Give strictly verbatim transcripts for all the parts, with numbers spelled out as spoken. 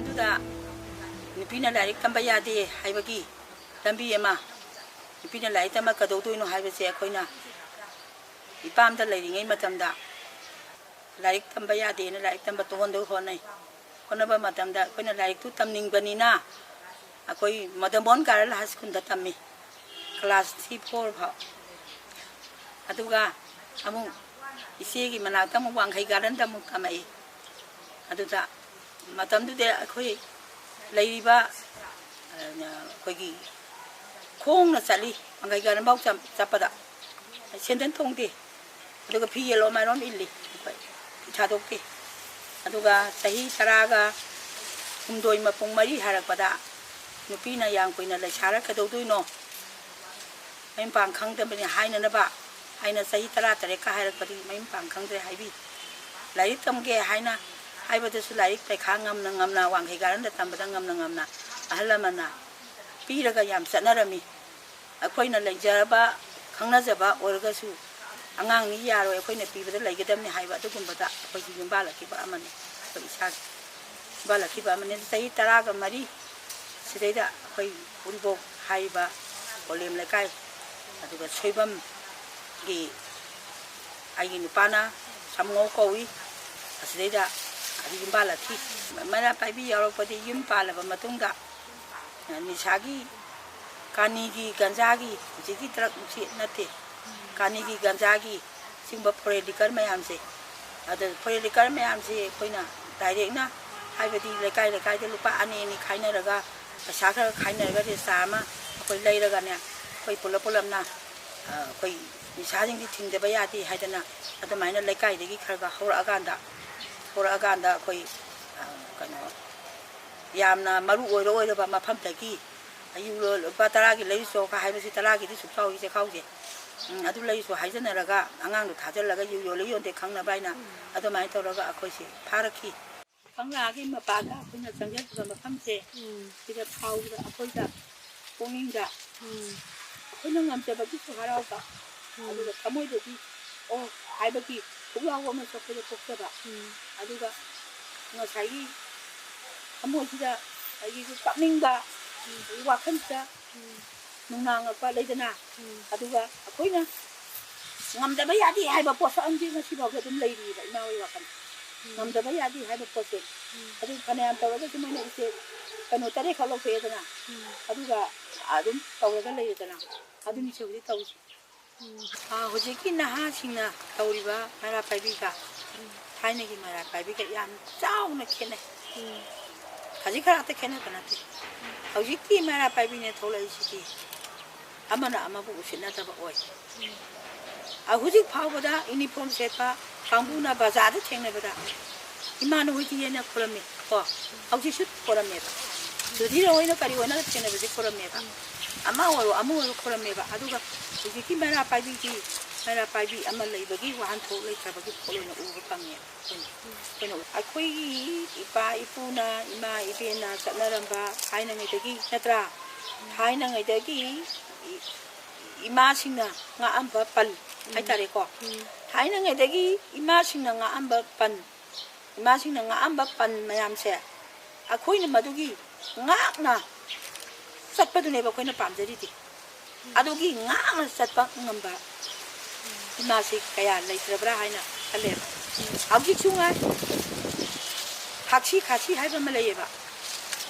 ꯑꯗꯨꯗ ꯅꯨꯄꯤꯅ ꯂꯥꯏꯔꯤꯛ ꯇꯝꯕ ꯌꯥꯗꯦ ꯍꯥꯏꯕꯒꯤ ꯂꯝꯕꯤ ꯑꯃ, ꯅꯨꯄꯤꯅ ꯂꯥꯏꯔꯤꯛ ꯇꯝꯕ ꯀꯩꯗꯧꯗꯣꯏꯅꯣ ꯍꯥꯏꯕꯁꯦ ꯑꯩꯈꯣꯏꯅ ꯏꯄꯥꯝꯗ ꯂꯩꯔꯤꯉꯩ ꯃꯇꯝꯗ ꯂꯥꯏꯔꯤꯛ ꯇꯝꯕ ꯌꯥꯗꯦꯅ ꯂꯥꯏꯔꯤꯛ ꯇꯝꯕ ꯇꯣꯛꯍꯟꯗꯧ ꯍꯣꯠꯅꯩ꯫ ꯍꯣꯠꯅꯕ ꯃꯇꯝꯗ ꯑꯩꯈꯣꯏꯅ ꯂꯥꯏꯔꯤꯛꯇꯨ ꯇꯝꯅꯤꯡꯕꯅꯤꯅ ꯑꯩꯈꯣꯏ ꯃꯣꯗꯔꯟ ꯕꯣꯟ ꯒꯥꯔꯜ ꯍꯥꯏ ꯁ꯭ꯀꯨꯜꯗ ꯇꯝꯃꯤ꯫ ꯀ꯭ꯂꯥꯁ ꯊ꯭ꯔꯤ ꯐꯣꯔ ꯐꯥꯎ꯫ ꯑꯗꯨꯒ ꯑꯃꯨꯛ ꯏꯆꯦꯒꯤ ꯃꯅꯥꯛꯇ ꯑꯃꯨꯛ ꯋꯥꯡꯈꯩ ꯒꯥꯔꯗꯟꯗ ꯑꯃꯨꯛ ꯇꯝꯃꯛꯏ꯫ ꯑꯗꯨꯗ ꯃꯇꯝꯗꯨꯗ ꯑꯩꯈꯣꯏ ꯂꯩꯔꯤꯕ, ꯑ, ꯑꯩꯈꯣꯏꯒꯤ ꯈꯣꯡꯅ ꯆꯠꯂꯤ, ꯋꯥꯡꯈꯩ ꯒꯥꯔꯗꯟꯐꯥꯎ ꯆꯠ-, ꯆꯠꯄꯗ ꯁꯦꯟꯗꯟ ꯇꯣꯡꯗꯦ꯫ ꯑꯗꯨꯒ ꯐꯤ ꯌꯦꯂꯣꯝ ꯃꯥꯏꯔꯣꯝ ꯏꯜꯂꯤ ꯑꯩꯈꯣꯏ, ꯐꯤ ꯊꯥꯗꯣꯛꯇꯦ꯫ ꯑꯗꯨꯒ ꯆꯍꯤ ꯇꯔꯥꯒ ꯍꯨꯝꯗꯣꯏ ꯃꯄꯨꯡ ꯃꯔꯤ ꯍꯥꯏꯔꯛꯄꯗ ꯅꯨꯄꯤꯅ ꯌꯥꯝ ꯀꯨꯏꯅ ꯂꯩꯁꯥꯔ ꯀꯩꯗꯧꯗꯣꯏꯅꯣ? ꯃꯌꯨꯝ ꯄꯥꯟ ꯈꯪꯗꯕꯅꯤ ꯍꯥꯏꯅꯅꯕ ꯍꯥꯏꯅ ꯆꯍꯤ ꯇꯔꯥ ꯇꯔꯦꯠꯀ ꯍꯥꯏꯔꯛꯄꯗꯒꯤ ꯃꯌꯨꯝ ꯄꯥꯟ ꯈꯪꯗ꯭ꯔꯦ ꯍꯥꯏꯕꯤ꯫ ꯂꯥꯏꯔꯤꯛ ꯇꯝꯒꯦ ꯍꯥꯏꯅ ꯍꯥꯏꯕꯗꯁꯨ ꯂꯥꯏꯔꯤꯛ ꯄꯩꯈꯥ ꯉꯝꯅ ꯉꯝꯅ ꯋꯥꯡꯈꯩ ꯒꯥꯔꯗꯟꯗ ꯇꯝꯕꯗ ꯉꯝꯅ ꯉꯝꯅ ꯑꯍꯜ ꯂꯃꯟꯅ ꯄꯤꯔꯒ ꯌꯥꯝ ꯆꯠꯅꯔꯝꯃꯤ꯫ ꯑꯩꯈꯣꯏꯅ ꯂꯩꯖꯔꯕ ꯈꯪꯅꯖꯕ ꯑꯣꯏꯔꯒꯁꯨ ꯑꯉꯥꯡꯅꯤ ꯌꯥꯔꯣꯏ, ꯑꯩꯈꯣꯏꯅ ꯄꯤꯕꯗ ꯂꯩꯒꯗꯕꯅꯤ ꯍꯥꯏꯕ ꯑꯗꯨꯒꯨꯝꯕꯗ ꯑꯩꯈꯣꯏꯁꯨ ꯌꯨꯝꯕꯥꯜꯂꯛꯈꯤꯕ ꯑꯃꯅꯤ꯫ ꯑꯩꯈꯣꯏ ꯏꯁꯥꯒꯤ ꯌꯨꯝꯕꯥꯜꯂꯛꯈꯤꯕ ꯑꯃꯅꯤ꯫ ꯆꯍꯤ ꯇꯔꯥꯒ ꯃꯔꯤ ꯁꯤꯗꯩꯗ ꯑꯩꯈꯣꯏ ꯎꯔꯤꯄꯣꯛ ꯍꯥꯏꯔꯤꯕ ꯀꯣꯂꯦꯝ ꯂꯩꯀꯥꯏ, ꯑꯗꯨꯒ ꯁꯣꯏꯕꯝꯒꯤ ꯑꯩꯒꯤ ꯅꯨꯄꯥꯅ ꯁꯥꯃꯨꯉꯧ ꯀꯧꯏ꯫ ꯑꯁꯤꯗꯩꯗ ꯑꯩ ꯌꯨꯝꯕꯥꯜꯂꯛꯈꯤ꯫ ꯃꯩꯔꯥ ꯄꯥꯏꯕꯤ ꯌꯥꯎꯔꯛꯄꯗꯤ ꯌꯨꯝ ꯄꯥꯜꯂꯕ ꯃꯇꯨꯡꯗ ꯅꯤꯁꯥꯒꯤ, ꯀꯥꯅꯤꯒꯤ, ꯒꯟꯖꯥꯒꯤ, ꯍꯧꯖꯤꯛꯀꯤ ꯗ꯭ꯔꯒꯁꯤ ꯅꯠꯇꯦ, ꯀꯥꯅꯤꯒꯤ, ꯒꯟꯖꯥꯒꯤ, ꯁꯤꯒꯨꯝꯕ ꯐꯣꯔꯦꯟ ꯂꯤꯀꯔ ꯃꯌꯥꯝꯁꯦ, ꯑꯗ ꯐꯣꯔꯦꯟ ꯂꯤꯀꯔ ꯃꯌꯥꯝꯁꯦ ꯑꯩꯈꯣꯏꯅ ꯗꯥꯏꯔꯦꯛꯅ, ꯍꯥꯏꯕꯗꯤ ꯂꯩꯀꯥꯏ ꯂꯩꯀꯥꯏꯗ ꯂꯨꯄꯥ ꯑꯅꯤ ꯑꯅꯤ ꯈꯥꯏꯅꯔꯒ, ꯄꯩꯁꯥ ꯈꯔ ꯈꯥꯏꯅꯔꯒ ꯔꯦꯁꯇꯥ ꯑꯃ ꯑꯩꯈꯣꯏ ꯂꯩꯔꯒꯅꯦ, ꯑꯩꯈꯣꯏ ꯄꯨꯂꯞ ꯄꯨꯂꯞꯅ, ꯑ, ꯑꯩꯈꯣꯏ ꯅꯤꯁꯥꯁꯤꯡꯗꯤ ꯊꯤꯡꯗꯕ ꯌꯥꯗꯦ ꯍꯥꯏꯗꯅ ꯑꯗꯨꯃꯥꯏꯅ ꯂꯩꯀꯥꯏꯗꯒꯤ ꯈꯔ ꯈꯔ ꯍꯧꯔꯛꯑꯀꯥꯟꯗ, ꯍꯧꯔꯛꯑꯀꯥꯟꯗ ꯑꯩꯈꯣꯏ, ꯑ, ꯀꯩꯅꯣ, ꯌꯥꯝꯅ ꯃꯔꯨ ꯑꯣꯏꯔ ꯑꯣꯏꯔꯕ ꯃꯐꯝꯗꯒꯤ ꯑꯌꯨꯛ ꯂꯨꯄꯥ ꯇꯔꯥꯒꯤ ꯂꯩꯔꯨꯆꯣ ꯍꯥꯏꯕꯁꯤ, ꯇꯔꯥꯒꯤꯗꯤ ꯁꯨꯛ ꯆꯥꯎꯏ ꯆꯦꯈꯥꯎꯁꯦ꯫ ꯎꯝ, ꯑꯗꯨ ꯂꯩꯔꯨꯆꯣ ꯍꯥꯏꯖꯅꯔꯒ ꯑꯉꯥꯡꯗꯣ ꯊꯥꯖꯤꯜꯂꯒ ꯌꯨ ꯌꯣꯜꯂꯤ ꯌꯣꯟꯗꯦ ꯈꯪꯅꯕ ꯍꯥꯏꯅ ꯑꯗꯨꯃꯥꯏꯅ ꯇꯧꯔꯒ ꯑꯩꯈꯣꯏꯁꯦ ꯐꯥꯔꯛꯈꯤ꯫ ꯀꯪꯂꯥꯒꯤ ꯃꯄꯥꯗ ꯑꯩꯈꯣꯏꯅ ꯆꯪꯖꯜꯂꯤꯕ ꯃꯐꯝꯁꯦ, ꯎꯝ꯫ ꯁꯤꯗ ꯐꯥꯎꯕꯗ ꯑꯩꯈꯣꯏꯗ ꯄꯨꯛꯅꯤꯡꯗ, ꯎꯝ꯫ ꯑꯩꯈꯣꯏꯅ ꯉꯝꯖꯕꯒꯤꯁꯨ ꯍꯔꯥꯎꯕ, ꯎꯝ꯫ ꯑꯗꯨꯒ ꯊꯃꯣꯏꯗꯗꯤ "ꯑꯣ" ꯍꯥꯏꯕꯒꯤ ꯄꯨꯛꯂꯥꯎꯕ ꯑꯃꯁꯨ ꯑꯩꯈꯣꯏꯗ ꯄꯣꯛꯆꯕ꯫ ꯎꯝ꯫ ꯑꯗꯨꯒ ꯉꯁꯥꯏꯒꯤ ꯊꯃꯣꯏꯁꯤꯗ ꯑꯩꯒꯤ ꯀꯞꯅꯤꯡꯕ, ꯑꯗꯒꯤ ꯋꯥꯈꯜꯁꯤꯗ ꯅꯨꯡꯅꯥꯡꯉꯛꯄ ꯂꯩꯗꯅ, ꯑꯗꯨꯒ ꯑꯩꯈꯣꯏꯅ ꯉꯝꯗꯕ ꯌꯥꯗꯦ ꯍꯥꯏꯕ ꯄꯣꯠꯁꯛ ꯑꯃꯗꯤ ꯉꯁꯤꯐꯥꯎꯗ ꯑꯗꯨꯝ ꯂꯩꯔꯤꯕ ꯏꯃꯥ ꯍꯣꯏ ꯋꯥꯈꯜ꯫ ꯉꯝꯗꯕ ꯌꯥꯗꯦ ꯍꯥꯏꯕ ꯄꯣꯠꯁꯦ꯫ ꯑꯗꯨ ꯐꯅꯌꯥꯝ ꯇꯧꯔꯒꯁꯨ ꯃꯣꯏꯅ ꯎꯆꯦꯛ ꯀꯩꯅꯣ ꯇꯔꯦꯠꯈꯛ ꯂꯧꯊꯣꯛꯑꯦꯗꯅ, ꯑꯗꯨꯒ ꯑꯗꯨꯝ ꯇꯧꯔꯒ ꯂꯩꯔꯦꯗꯅ꯫ ꯑꯗꯨꯅꯤ ꯁꯤ ꯍꯧꯖꯤꯛ ꯇꯧꯔꯤꯁꯦ꯫ ꯑꯥ, ꯍꯧꯖꯤꯛꯀꯤ ꯅꯍꯥꯁꯤꯡꯅ ꯇꯧꯔꯤꯕ ꯃꯩꯔꯥ ꯄꯥꯏꯕꯤꯒ ꯊꯥꯏꯅꯒꯤ ꯃꯩꯔꯥ ꯄꯥꯏꯕꯤꯒ ꯌꯥꯝ ꯆꯥꯎꯅ ꯈꯦꯠꯅꯩ꯫ ꯈꯖꯤꯛ ꯈꯔꯥꯛꯇ ꯈꯦꯠꯅꯕ ꯅꯠꯇꯦ꯫ ꯍꯧꯖꯤꯛꯀꯤ ꯃꯩꯔꯥ ꯄꯥꯏꯕꯤꯅ ꯊꯣꯛꯂꯛꯏꯁꯤꯗꯤ ꯑꯃꯅ ꯑꯃꯕꯨ ꯎꯁꯤꯠꯅꯗꯕ ꯑꯣꯏ꯫ ꯑ, ꯍꯧꯖꯤꯛ ꯐꯥꯎꯕꯗ uniform ꯁꯦꯠꯄ ꯀꯥꯡꯕꯨꯅ ꯕꯖꯥꯔꯗ ꯊꯦꯡꯅꯕꯗ "ꯏꯃꯥ ꯅꯣꯏꯗꯤ" ꯍꯥꯏꯅ ꯈꯨꯔꯝꯃꯤ ꯀꯣ꯫ ꯍꯧꯖꯤꯛꯁꯨ ꯈꯨꯔꯝꯃꯦꯕ꯫ ꯁꯨꯙꯤꯔ ꯍꯣꯏꯅ ꯀꯔꯤ ꯍꯣꯏꯅ ꯊꯦꯡꯅꯕꯁꯦ ꯈꯨꯔꯝꯃꯦꯕ꯫ ꯑꯃ ꯑꯣꯏꯔꯣ ꯑꯃ ꯑꯣꯏꯔꯣ ꯈꯨꯔꯝꯃꯦꯕ꯫ ꯑꯗꯨꯒ ꯍꯧꯖꯤꯛꯀꯤ ꯃꯩꯔꯥ ꯄꯥꯏꯕꯤꯗꯤ ꯃꯩꯔꯥ ꯄꯥꯏꯕꯤ ꯑꯃ ꯂꯩꯕꯒꯤ ꯋꯥꯍꯟꯊꯣꯛ ꯂꯩꯇ꯭ꯔꯕꯒꯤ ꯄꯣꯠ ꯑꯣꯏꯅ ꯎꯕ ꯐꯪꯉꯦ꯫ ꯑꯩꯈꯣꯏꯅ, ꯑꯩꯈꯣꯏꯒꯤ ꯏꯄꯥ ꯏꯄꯨꯅ, ꯏꯃꯥ ꯏꯕꯦꯟꯅ ꯆꯠꯅꯔꯝꯕ ꯊꯥꯏꯅꯉꯩꯗꯒꯤ, ꯅꯠꯇ꯭ꯔꯥ? ꯊꯥꯏꯅꯉꯩꯗꯒꯤ ꯏ-, ꯏꯃꯥꯁꯤꯡꯅ ꯉꯥꯛꯑꯝꯕ ꯄꯟ ꯍꯥꯏꯇꯥꯔꯦꯀꯣ꯫ ꯊꯥꯏꯅꯉꯩꯗꯒꯤ ꯏꯃꯥꯁꯤꯡꯅ ꯉꯥꯛꯑꯝꯕ ꯄꯟ, ꯏꯃꯥꯁꯤꯡꯅ ꯉꯥꯛꯑꯝꯕ ꯄꯟ ꯃꯌꯥꯝꯁꯦ ꯑꯩꯈꯣꯏꯅ ꯃꯗꯨꯒꯤ ꯉꯥꯛꯅ ꯆꯠꯄꯗꯨꯅꯦꯕ ꯑꯩꯈꯣꯏꯅ ꯄꯥꯝꯖꯔꯤꯗꯤ꯫ ꯑꯗꯨꯒꯤ ꯉꯥꯛꯅ ꯆꯠꯄ ꯉꯝꯕ ꯏꯃꯥꯁꯤ ꯀꯌꯥ ꯂꯩꯇ꯭ꯔꯕ꯭ꯔꯥ ꯍꯥꯏꯅ ꯈꯜꯂꯦꯕ꯫ ꯍꯧꯖꯤꯛꯁꯨ ꯉꯥꯏ, ꯊꯥꯛꯁꯤ ꯈꯥꯁꯤ ꯍꯥꯏꯕ ꯑꯃ ꯂꯩꯌꯦꯕ꯫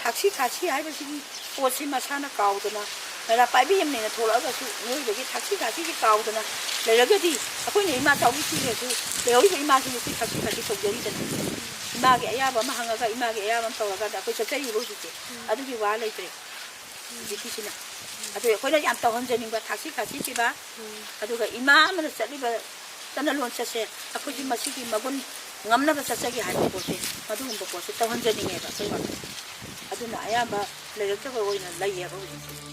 ꯊꯥꯛꯁꯤ ꯈꯥꯁꯤ ꯍꯥꯏꯕꯁꯤꯒꯤ ꯄꯣꯠꯁꯤ ꯃꯁꯥꯅ ꯀꯥꯎꯗꯅ, ꯃꯩꯔꯥ ꯄꯥꯏꯕꯤ ꯑꯃꯅꯦꯅ ꯊꯣꯛꯂꯛꯑꯒꯁꯨ ꯃꯤꯑꯣꯏꯕꯒꯤ ꯊꯥꯛꯁꯤ ꯈꯥꯁꯤꯒꯤ ꯀꯥꯎꯗꯅ ꯂꯩꯔꯒꯗꯤ, ꯑꯩꯈꯣꯏꯅ ꯏꯃꯥ ꯆꯥꯎꯕꯤ ꯁꯤꯔꯁꯨ ꯂꯩꯍꯧꯔꯤꯕ ꯏꯃꯥꯁꯤꯡꯗꯨ ꯁꯤ ꯊꯥꯛꯁꯤ ꯈꯥꯁꯤ ꯇꯧꯖꯔꯤꯗꯅ꯫ ꯏꯃꯥꯒꯤ ꯑꯌꯥꯕ ꯑꯃ ꯍꯪꯉꯒ ꯏꯃꯥꯒꯤ ꯑꯌꯥꯕ ꯑꯃ ꯇꯧꯔꯀꯥꯟꯗ ꯑꯩꯈꯣꯏ ꯆꯠꯆꯔꯤꯕ ꯍꯧꯖꯤꯛꯁꯦ꯫ ꯑꯗꯨꯒꯤ ꯋꯥ ꯂꯩꯇ꯭ꯔꯦ꯫ ꯍꯧꯖꯤꯛꯀꯤꯁꯤꯅ꯫ ꯑꯗꯨ ꯑꯩꯈꯣꯏꯅ ꯌꯥꯝ ꯇꯧꯍꯟꯖꯅꯤꯡꯕ ꯊꯥꯛꯁꯤ ꯈꯥꯁꯤ ꯄꯤꯕ, ꯑꯗꯨꯒ ꯏꯃꯥ ꯑꯃꯅ ꯆꯠꯂꯤꯕ ꯆꯠꯅ ꯂꯣꯟꯆꯠꯁꯦ ꯑꯩꯈꯣꯏꯁꯨ ꯃꯁꯤꯒꯤ ꯃꯒꯨꯟ ꯉꯝꯅꯕ ꯆꯠꯆꯒꯦ ꯍꯥꯏꯕ ꯄꯣꯠꯁꯦ, ꯃꯗꯨꯒꯨꯝꯕ ꯄꯣꯠꯁꯦ ꯇꯧꯍꯟꯖꯅꯤꯡꯉꯦꯕ ꯑꯩꯈꯣꯏ ꯋꯥꯈꯜ꯫ ꯑꯗꯨꯅ ꯑꯌꯥꯝꯕ ꯂꯩꯔꯛꯇꯕ ꯑꯣꯏꯅ ꯂꯩꯌꯦꯕ ꯍꯧꯖꯤꯛꯁꯦ꯫